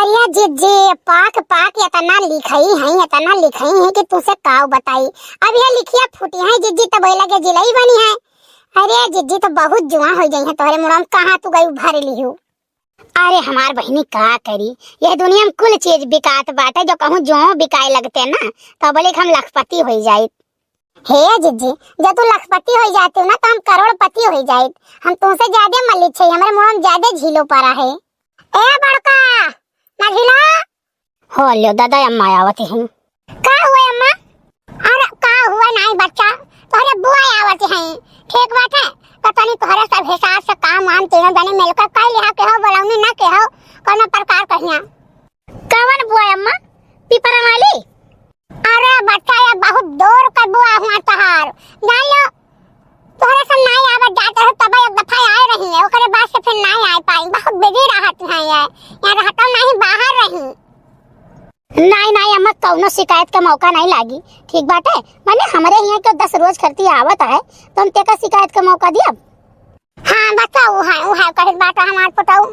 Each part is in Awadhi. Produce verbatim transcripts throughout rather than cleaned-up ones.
अरे जिज्जी, पाक पाक एतना लिखई है, एतना लिखई है कि तुसे काउ बताई। अब ये लिखिया फूटी है जिज्जी, तब लगे जिलई बनी है। अरे जिज्जी, तो बहुत जुआ होइ जाई है तोहरे मुड़वा में, कहाँ तू गई भर लिहू। अरे हमार बहिनी का करी, यह दुनिया में कुल चीज बिकात बाटे, जो कहूँ जो बिकाए लगते ना, तो बोले कि हम लखपति होइ जाइत। हे जिज्जी, जब तू लखपति होइ जाती ना, तो हम करोड़पति होइ जाइत। हम तुमसे ज्यादा मलिच है, हमारे मुड़वा में ज्यादा झीलो पड़ा है। ए बड़का, मझिला। हो लो दादा, अम्मा आवत हैं। का हुआ अम्मा? अरे का हुआ नाई बच्चा, तोहरे बुआ आवत हैं। ठीक बाटे, तो तनी तोहरे सब हिसाब से काम वाम तीनों जने मिलकर कर लिहा, केहो बोलौनी ना केहो कोनो प्रकार कहिया। कवन बुआ अम्मा? पिपरा वाली? अरे बच्चा, ये बहुत दूर के बुआ हुआ तहार, जान लो। तोहरे सब नाई आवत जात रहे, तब एक दफा आए रही है, ओकरे बाद से फिर नाई आए पाई। बहुत बिजी रहत है ये, यहाँ रहता नहीं, बाहर रही। नाई नाई अम्मा, कौनो शिकायत का मौका नहीं लागी। ठीक बाटे, माने हमरे यहाँ के दस रोज करती आवत है, तो हम तेका शिकायत का मौका दिया? हाँ बच्चा, वो है, वो है, कहत बाटा हमार पुतऊ।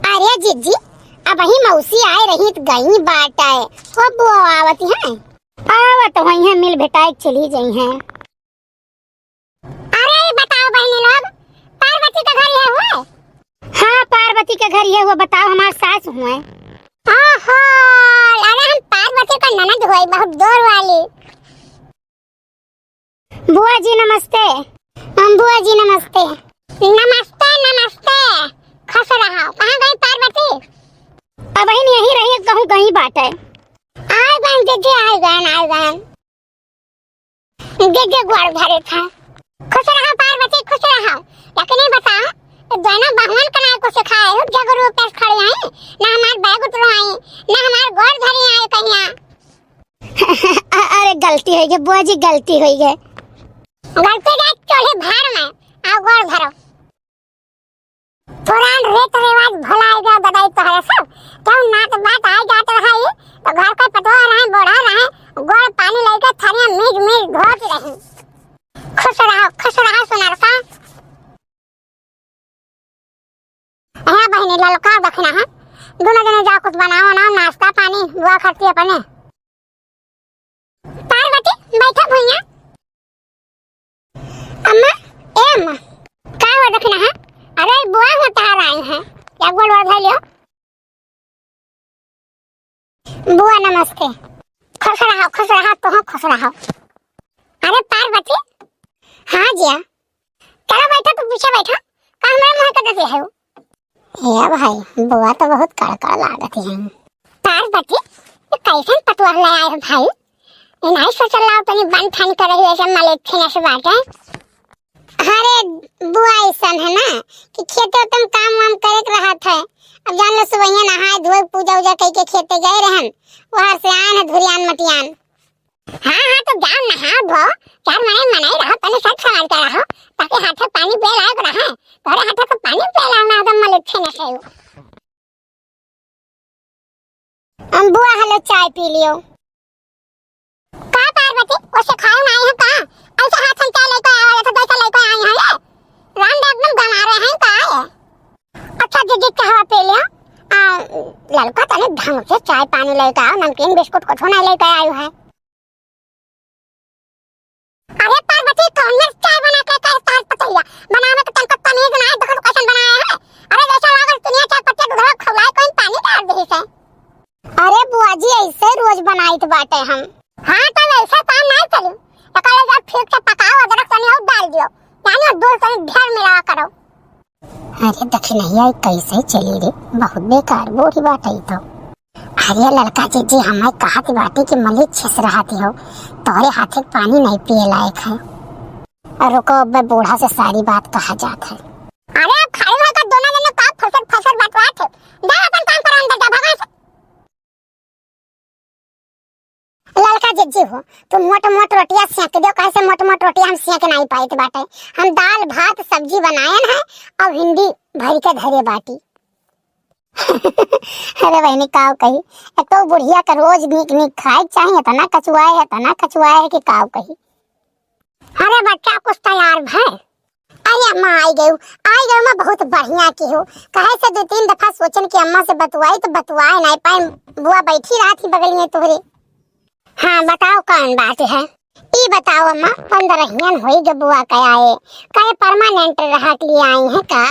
अरे जिज्जी, अबही मौसी आए रही त गई बाटे। हो बुआ आवत हैं। आवत होई हैं, मिल भेटाए के चली जाई हैं। अरे बताओ बहनी लोग, पार्वती के घर ये हुए? हाँ, पार्वती के घर ये हुए, बताओ हमार सास हुए। ओहो, अरे हम पार्वती का ननद हुए, बहुत दूर वाली। बुआ जी नमस्ते। हम बुआ जी नमस्ते। नमस्ते, नमस्ते। खुश रहो। कहाँ गई पार्वती? अबहिन यहीं रही, कहूँ गई बाटे। आए गए जिज्जी, आए गए, आए गए। जिज्जी गोड़ धरे था। खुश रहो पार्वती, खुश रहो। लेकिन ये बताओ, तो दोनों बहनन का ना कुछ सिखाए हो, जग रूप पे खड़ी आई, ना हमार बैग उतरवाई, ना हमार गोड़ धरी आई कहिया। अरे गलती होइ गई बुआ जी, गलती होइ गई। गलती के चोली भाड़ में, आओ गोड़ धरो। पुरान रीत रिवाज भुलाए गए ददाई तोहरे सब। क्यों नात बात आए जात रहा ही, तो घर के पतोह रहे, बूढ़ा रहे, गोड़ पानी लेके थरिया मीज मीज धोत रही। खुश रहो, खुश रहो सुनरसा। हाँ बहिनी, ललका दखिना है, दोनों जने जाओ कुछ बनाओ ना, नाश्ता पानी बुआ खाती अपने। पार्वती, बैठा भुइया। अम्मा, ए अम्मा, का हुआ दखिना है? अरे बुआ हो तार आई हैं, या गोड़ वोड़ धर लियो। बुआ नमस्ते। खुश रहो, खुश रहो, तुम खुश रहो। अरे पार्वती। हाँ जिया। चलो बैठो, तुम पीछे बैठो। का हमारे मुँह के देखे हो? ए भाई, बुआ तो बहुत कड़कड़ लागत है। पार्वती, ये कैसन पतोह ले आए हो भाई? ये नहीं सोचल लाओ तनी बन ठन कर रही ऐसे मलेच्छिन से बाटे। अरे बुआ, ऐसन है ना कि खेते उतम काम वाम करे के रहत है। अब जान लो, सुबहिया नहाए धोए, पूजा उजा कई के खेते गए रहन, वहर से आन है धुरियान मटियान। हाँ, हाँ, तो जाओ नहाओ धो, चार मने मनाई रहो, तनी सब समाज के रहो, ताकि हाथे पानी पे लायक रहे, तोरे हाथे तो पानी पे लाओ ना, एकदम मलेच्छे न सही। हम बुआ हलो चाय पी लियो। का पार्वती, ओसे खाए ना आई है का? ऐसे हाथ हम चाय लेके आवा, जैसे जैसे लेके आई है ये। राम दे एकदम गमा रहे हैं का ये? अच्छा दीदी, चाहवा पी लियो। आ, ललका तने ढंग से चाय पानी लेके आओ, नमकीन बिस्कुट कुछ नहीं लेके आयु है। अरे पार्वती, कौन में चाय बना के कहे तार पतैया? बनावे के तनको तमीज ना है, देखो तो कैसन बनाए है। अरे जैसा लागल चिनिया चाय पत्ती दूधवा खौलाए, कोई पानी डाल दे से। अरे बुआ जी, ऐसे रोज बनाइत बाटे हम। हाँ, तो ऐसे काम ना चली। एकरा जब ठीक से पकाओ, अदरक तनी और डाल दियो, यानी दूध तनी ढेर मिला करो। अरे दखिनहिया, ई कैसे चली रे? बहुत बेकार बूढ़ी बाटे ई तो। अरे ललका जिज्जी, हमें कहत बाटी कि मलिच्छे से रहती हो, तोहरे हाथे के पानी नहीं पिए लायक है। और रुको, अब मैं बूढ़ा से सारी बात कहा जात है। अरे अब खड़ी होकर दोनों जने का फसर फसर बतवात है। जा अपन काम करो, अंदर जा, भगा से। ललका जिज्जी हो, तू मोट मोट रोटिया सेंक दो, कैसे मोट मोट रोटिया हम सेंक नहीं पाइत बाटे। हम दाल भात सब्जी बनायन है, अब भिंडी भर के धरे बाटी। अरे बहनी, काव कही, एक तो बुढ़िया का रोज नीक नीक खाए के चाही, इतना कचुआए है, इतना कचुआए है कि काव कही। अरे बच्चा, कुछ तैयार भय। अरे अम्मा, आई गयू, आई गयू अम्मा, बहुत बढ़िया किहो। काहे से दो तीन दफा सोचन कि अम्मा से बतुआई तो बतुआए नाहीं पाए, बुआ बैठी रहत ही बगल में तोहरे। हाँ, बताओ कौन बात है? ई बताओ अम्मा, पंद्रहियन होई गए बुआ के आए, काहे permanent रहा के लिए आई हैं का?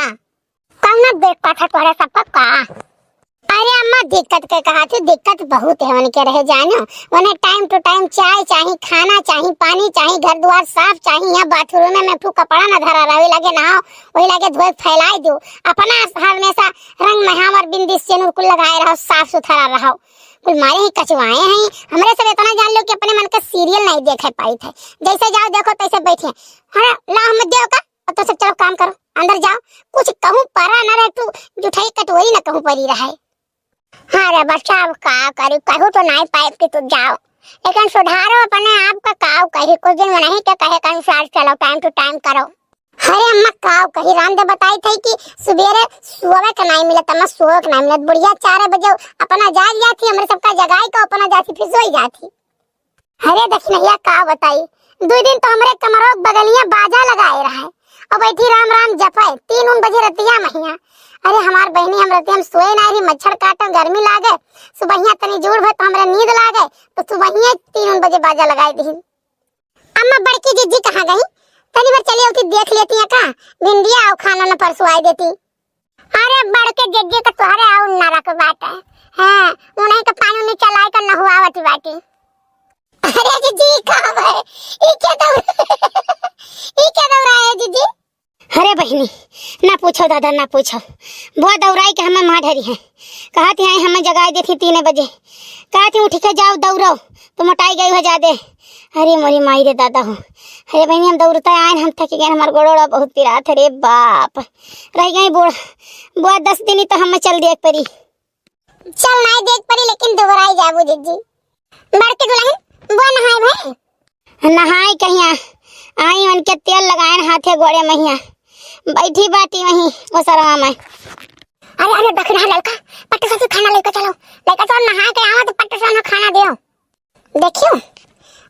कौन देख पाता तोहरे सबका का? अरे अम्मा, दिक्कत के कहा थी, दिक्कत बहुत है उनके रहे जानो। उन्हें time to time चाय चाही, खाना चाही, पानी चाही, घर दुआर साफ चाही। यहाँ bathroom में एक ठो कपड़ा न धरा रहा, वही लगे नहाओ, वही लगे धोए, फैलाए दो। अपना हमेशा रंग मेहाम और बिंदी सेनुर कुल लगाए रहो, साफ सुथरा रहो। कुल मारे ही कचवाए हैं। हमरे सब इतना जान लो कि अपने मन का serial नहीं देखे पाई थे। जैसे जाओ देखो तैसे बैठे। हाँ, ला हम देव का, अब तो सब चलो काम करो, अंदर जाओ। कुछ कहूँ परा न रहे, तू जुठाई कटोरी न कहूँ परी रहे। हाँ रे बच्चा, अब का करी, कहूँ तो नहीं पाए कि तू जाओ, लेकिन सुधारो अपने आप का। का कही, कुछ दिन नहीं के कहे के अनुसार चलो, time to time करो। अरे अम्मा, का कही, रामदेव बताई थे कि सुबेरे सोवे के नहीं मिलत, अम्मा सोवे के नहीं मिलत। बुढ़िया चार बजे अपना जाग जाती, हमरे सबका जगाई के अपना जाती, फिर सोई जाती। अरे दखिनहिया का बताई, दुइ दिन तो हमरे कमरो के बगलिया बाजा लगाए रहे और बैठी राम राम जपे तीन उन बजे रतिया महिया। अरे हमार बहिनी, हम रतिया में सोए ना रही, मच्छर काटो, गर्मी लागे, सुबहिया तनी जोर भर तो हमरे नींद लागे, तो सुबहिया तीन उन बजे बाजा लगाए दीन। अम्मा, बड़की जिज्जी कहाँ गई? तनी भर चली अउती, देख लेती है का, भिंडिया और खाना न परसुआई देती। अरे बड़के जिज्जी के तोहरे और नरक बाटे। हाँ, उन्हीं के पानी में चलाए के नहुआवत बाटी। अरे जिज्जी, ई का बा? ई के दौरा, ई के दौरा है जिज्जी? अरे बहिनी, ना पूछो दादा, ना पूछो। बुआ दौराई के हमें मार डरी है। कहत है हमें जगाए देती तीन बजे। कहत है उठ के जाओ दौड़ो, तो मोटाई गई हो जादे। अरे मोरी माई रे दादा हो। अरे बहिनी, हम दौड़ता आए, हम थक गए, हमार गोड़ ओड़ा बहुत पिरात है रे बाप। रह गई बूढ़। बुआ दस दिन ही तो हमें चल दिए परी। चल नाई देख परी, लेकिन दोहराई जाबू जिज्जी। बड़की दुल्हन, बुआ नहाए भई? नहाए कहिया, आई उनके तेल लगाएन हाथे गोड़े महिया। बैठी बाटी वहीं ओसरवा में। अरे, अरे, दखिनहा लड़का, पट्ट से खाना लेके चलो। लड़का तो नहा के आवा तो पट्ट से ना खाना दियो। देखियो,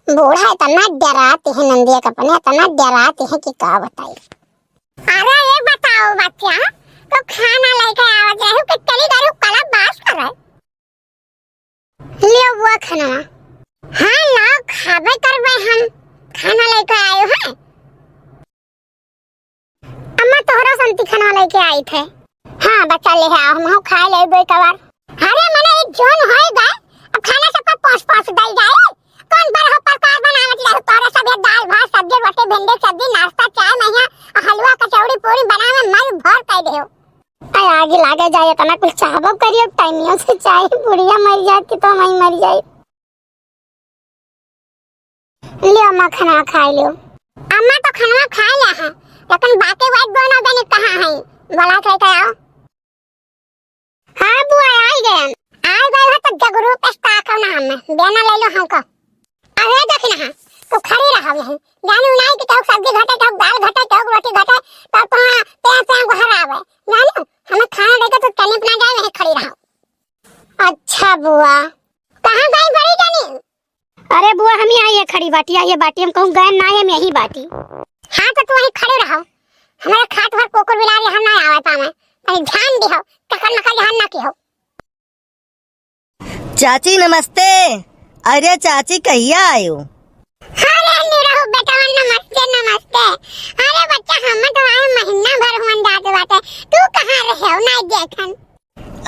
बूढ़ा इतना डराती है नंदिया का अपने, इतना डराती है कि का बताई। अरे ये बताओ बच्चा, तो खाना लेके आवा जाहू कि चली गई कला बास करे? लियो बुआ खाना। हाँ लाओ, खाबे करबे हम, खाना लेके आयो है। अम्मा तोहरो संती खाना लेके आई थे। हाँ बच्चा, ले आओ, हम खाए ले दो एक बार। अरे मने एक जोन होए गए, अब खाना सबका पहुँच पहुँच दई जाए। कौन बरहो प्रकार बनावत रहे तोहरे सब, ये दाल भात सब्जी रोटी भिंडी सब्जी नाश्ता चाय महिया और हलवा कचौड़ी पूरी बनावे मई भर कह देहो। अरे आगे लागे जाए, इतना कुछ चाहबो करियो, टाइमियों से चाहे बुढ़िया मर जाए कि तो हम ही मर जाए। लियो अम्मा खाना खाए लियो। अम्मा तो खाना खाए लिया है, लेकिन बाकी वाइफ दोनों जने कहाँ हैं? बोला थे तो आओ। हाँ बुआ, आई गए। आई गए हो तो जगरूप स्टॉक हो ना हमें, बेना ले लो हमको। अरे देख ना, तू खड़ी रहो यहीं। जानी उनाई कि केहू सब्जी घटे, केहू दाल घटे, केहू रोटी घटे, तब तो हाँ, पे, पे घर आवे। जानी, हमें खाना देके तू तनिक ना जाए, यहीं खड़ी रहो। अच्छा बुआ। कहाँ गई बड़ी जानी? अरे बुआ, हम यहाँ ये खड़ी बाटी, यहाँ ये बाटी, हम कहूँ गए ना, हम यहीं बाटी। हाँ, तो तू वहीं खड़े रहो। हमारे खाट भर कुकुर बिलारी हम ना आवे पावे। तनी ध्यान दिहो, ककन मकन ध्यान ना किहो। चाची नमस्ते। अरे चाची कहिया आयो? अरे निरहु बेटवा नमस्ते, नमस्ते। अरे बच्चा, हम तो आए महीना भर हुअन जात बाटे। तू कहाँ रहे हो, ना देखन?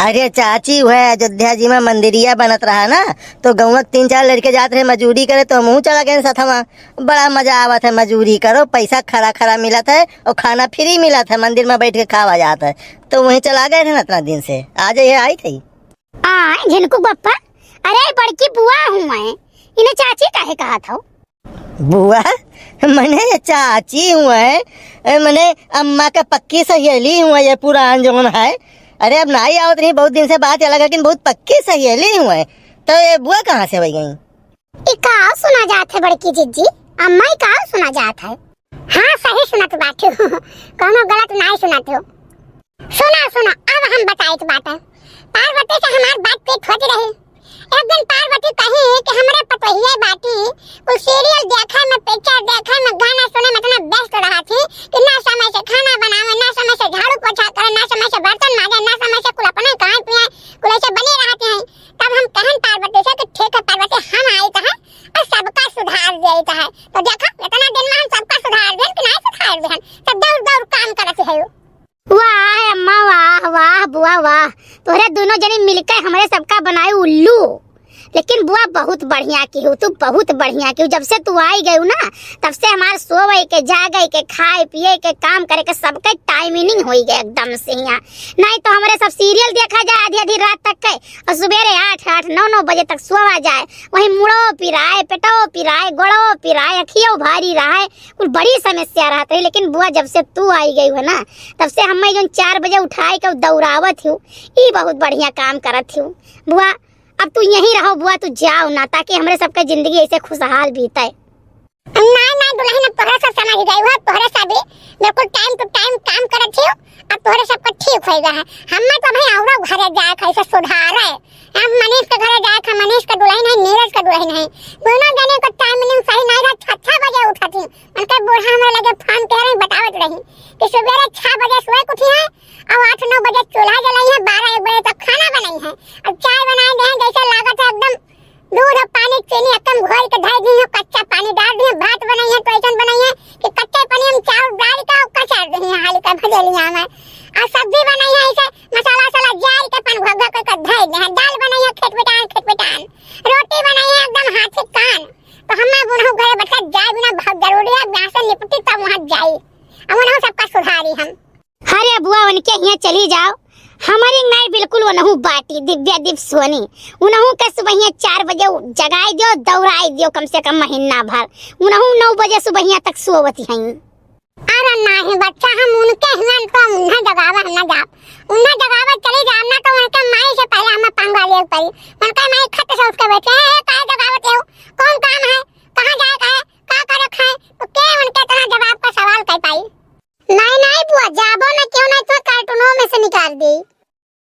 अरे चाची, वह अयोध्या जी में मंदिरिया बनत रहा ना, तो गौवा के तीन चार लड़के जात रहे मजूरी करे, तो हमहू चला गए सथवा। बड़ा मजा आवत है, मजूरी करो, पैसा खरा खरा मिलत है और खाना फ्री मिलत है, मंदिर में बैठ के खावा जात है। तो वहीं चला गए रहे ना इतना दिन से, आज ये आई थी। आ झिनकू बप्पा, अरे बड़की बुआ हूँ मैं, इन्हें चाची काहे कहा था? बुआ, मने चाची हुए, ए, मने अम्मा के पक्की सहेली हुए, ये पुरान जौन है। अरे अब नाई आवत रही, बहुत दिन से बात अलग है, लेकिन बहुत पक्की सहेली हुए। तो ये बुआ कहाँ से हो गई? ई का सुना जात है बड़की जिज्जी? अम्मा ई का सुना जात है? हाँ सही सुनत बाटू, कौनो गलत नाई सुनत हो। सुना सुना, अब हम बताइत बाटे। पार्वती से हमार बातचीत होत रही। एक दिन पार्वती कही कि हमरे पतोहिए बाटी, कुल सीरियल देखे में, पिक्चर देखे में, गाना सुने में इतना व्यस्त रहत ही कि ना समय से खाना बनावे, ना समय से झाड़ू पोछा करे, ना समय से बर्तन माजे, ना समय से कुल अपने खाए पिए, कुल ऐसे बने रहत ही। तब हम कहन पार्वती से कि ठीक है पार्वती, हम आइत है और सबका सुधार देइत है। तो देखा, इतना दिन में हम सबका सुधार देन कि नहीं सुधार देन, सब दौड़ दौड़ काम करत है। वाह अम्मा, वाह, वाह बुआ, वाह। तोहरे दुनो जनी मिलके हमरे सबका बनाए उल्लू। लेकिन बुआ, बहुत बढ़िया किहू तू, बहुत बढ़िया किहू। जब से तू आई गयू ना, तब से हमार सोवे के, जागे के, खाए पिए के, काम करे के, सबके टाइमिंग होई गए एकदम से हियाँ। नहीं तो हमरे सब सीरियल देखा जाए आधी आधी रात तक के, और सुबेरे आठ आठ नौ नौ बजे तक सोवा जाए। वहीं मुड़ो पिराए, पेटो पिराए, गोड़ो पिराए, अखियो भारी रहे, कुल बड़ी समस्या रहत रही। लेकिन बुआ, जब से तू आई गयू है ना, तब से हमें जौन चार बजे उठाए के दौड़ावत हियो, ई बहुत बढ़िया काम करत हियो। बुआ, अब तू यहीं रहो बुआ, तू जाओ ना, ताकि हमरे सबके जिंदगी ऐसे खुशहाल बीते। नहीं, नहीं दुल्हन, अब तोहरे सब समझ गई हो, अब तोहरे सब ही बिल्कुल time to time काम करत हियो, अब तोहरे सबका ठीक होई गया है। हमें तो भाई औरो घरे जाए के, ऐसे सुधारे। हम मनीष के घरे जाए के, मनीष के दुल्हन है, नीरज के दुल्हन है, दोनों जने को टाइमिंग सही नहीं रहा, छह छह बजे उठत ही। उनके बूढ़ा हमरा लगे फोन कह रही, बतावत रही कि सुबेरे छह बजे सोए के उठी है और आठ नौ बजे चूल्हा जलाई है, बारह एक बजे तक खाना बनाई है और चाय बनाए दे हैं, जैसे लागत है एकदम दूध और पानी चीनी एकदम घोल के धर दी है, कच्चा पानी डाल दी है, भात बनाई है तो ऐसा बनाई है कि कच्चे पानी हम चाउर डाल के और कचार दी है, हाल का भजेलिया में और सब्जी बनाई है ऐसे मसाला वसाला जाल के पान भुआ करके धर दे हैं, दाल बनाई है खेट पिटान खेट पिटान, रोटी बनाई है एकदम हाथी कान। तो हम उनहु घरे बच्चा जाए बिना बहुत जरूरी है, ब्याह से निपटी तब वहाँ जाई, अब उनहु सबका सुधारी हम। अरे बुआ, उनके हियाँ चली जाओ, हमारी नाई बिल्कुल उनहु बाटी, दिव्या दीप सोनी, उनहु के सुबहिया चार बजे जगाई दियो, दौड़ाई दियो कम से कम महीना भर, उनहु नौ बजे सुबहिया तक सोवत हैं। अरे नहीं बच्चा, हम उनके हियाँ तो उन्हें जगावे हम ना जाब, उन्हें जगावे चली जाब ना तो उनके माई से पहले हमें पंगा ले पड़ी। उनके माई खट से उठ के बैठे हैं, "ए, काहे जगावत हो? कौन काम है? कहाँ जाए का है? का करे खाए?" तो के उनके इतना जवाब का सवाल कर पाई? नहीं, नहीं बुआ, जाबो ना, क्यों नहीं तो कार्टूनों में से निकाल दी।